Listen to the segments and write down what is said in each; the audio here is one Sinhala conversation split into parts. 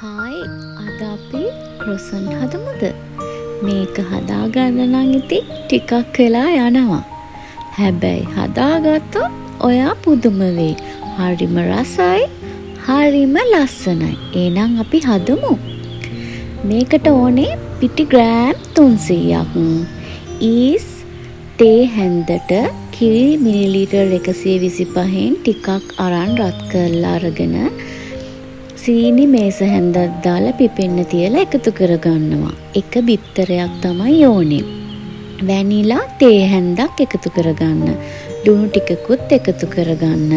හායි, අද අපි ක්‍රොසන්ට් හදමුද? මේක හදාගන්න නම් ඉතින් ටිකක් වෙලා යනවා. හැබැයි හදාගත්තොත් ඔයා පුදුම වෙයි. හරිම රසයි, හරිම ලස්සනයි. එහෙනම් අපි හදමු. මේකට ඕනේ පිටි ග්‍රෑම් 300ක්. ඊස් තේ හැන්දට කිරි මිලිලීටර් 125න් ටිකක් අරන් රත් කරලා අරගෙන සීනි මේස හැන්දක් දාලා පිපෙන්න තියලා එකතු කරගන්නවා. එක බිත්තරයක් තමයි ඕනේ. වැනිලා තේ හැන්දක් එකතු කරගන්න. ලුණු ටිකකුත් එකතු කරගන්න.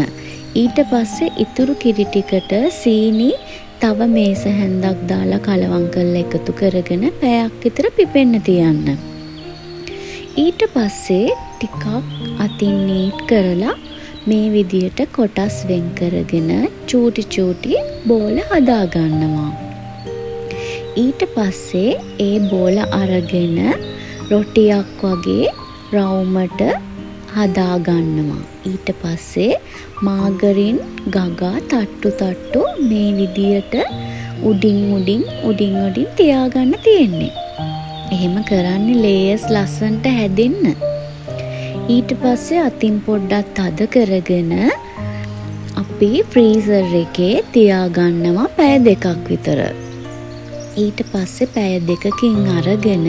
ඊට පස්සේ ඉතුරු කිරි ටිකට සීනි තව මේස හැන්දක් දාලා කලවම් කරලා එකතු කරගෙන පැයක් විතර පිපෙන්න තියන්න. ඊට පස්සේ ටිකක් අතින් නීට් කරලා මේ විදියට කොටස් වෙන් කරගෙන චූටි චූටි බෝල හදාගන්නවා. ඊට පස්සේ ඒ බෝල අරගෙන රොටියක් වගේ රවුමට හදාගන්නවා. ඊට පස්සේ මාගරින් ගගා තට්ටු තට්ටු මේ විදියට උඩින් උඩින් උඩින් උඩින් තියාගන්න තියෙන්නේ. එහෙම කරන්නේ ලේයර්ස් ලස්සනට හැදෙන්න. ඊට පස්සේ අතින් පොඩ්ඩක් තද කරගෙන අපි ෆ්‍රීසර් එකේ තියාගන්නවා පැය 2ක් විතර. ඊට පස්සේ පැය 2කින් අරගෙන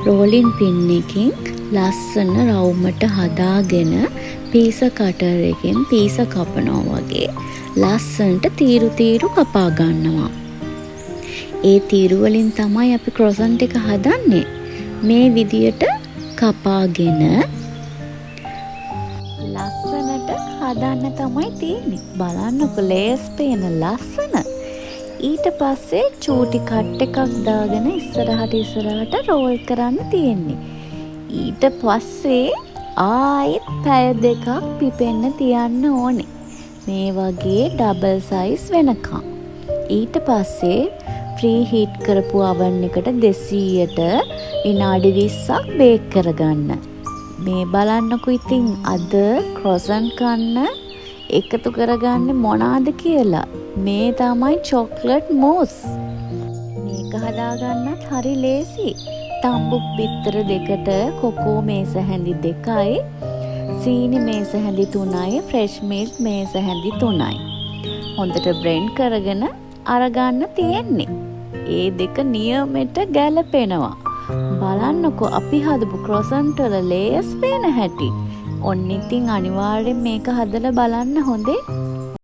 රෝලින් පින් එකකින් ලස්සන රවුමට හදාගෙන පීසා කටර් එකෙන් පීසා කපනවා වගේ ලස්සනට තීරු තීරු කපා ගන්නවා. ඒ තීරු වලින් තමයි අපි ක්‍රොසන්ට් එක හදන්නේ. මේ විදියට කපාගෙන ලස්සනට හදන්න තමයි තියෙන්නේ. බලන්නකො ලේයර්ස් පේන ලස්සන. ඊට පස්සේ චූටි කට් එකක් දාගෙන ඉස්සරහට ඉස්සරහට රෝල් කරන්න තියෙන්නේ. ඊට පස්සේ ආයෙත් පැය 2ක් පිපෙන්න තියන්න ඕනේ. මේ වගේ ඩබල් සයිස් වෙනකම්. ඊට පස්සේ ප්‍රී හීට් කරපු අවන් එකට 200ට විනාඩි 20ක් බේක් කරගන්න. මේ බලන්නකො ඉතින් අද ක්‍රොසන්ට් කන්න එකතු කරගන්නේ මොනාද කියලා. මේ තමයි චොක්ලට් මූස්. මේක හදාගන්නත් හරි ලේසි. තම්බු බිත්තර 2ට කොකෝ මේස හැඳි 2යි, සීනි මේස හැඳි 3යි, ෆ්‍රෙෂ් මිල්ක් මේස හැඳි 3යි. හොඳට බ්ලෙන්ඩ් කරගෙන අරගන්න තියෙන්නේ. ඒ දෙක නියමෙට ගැලපෙනවා. බලන්නකෝ අපි හදපු ක්‍රොසන්ට් වල ලේයර්ස් පේන හැටි. ඔන්න ඉතින් අනිවාර්යෙන් මේක හදලා බලන්න හොඳේ.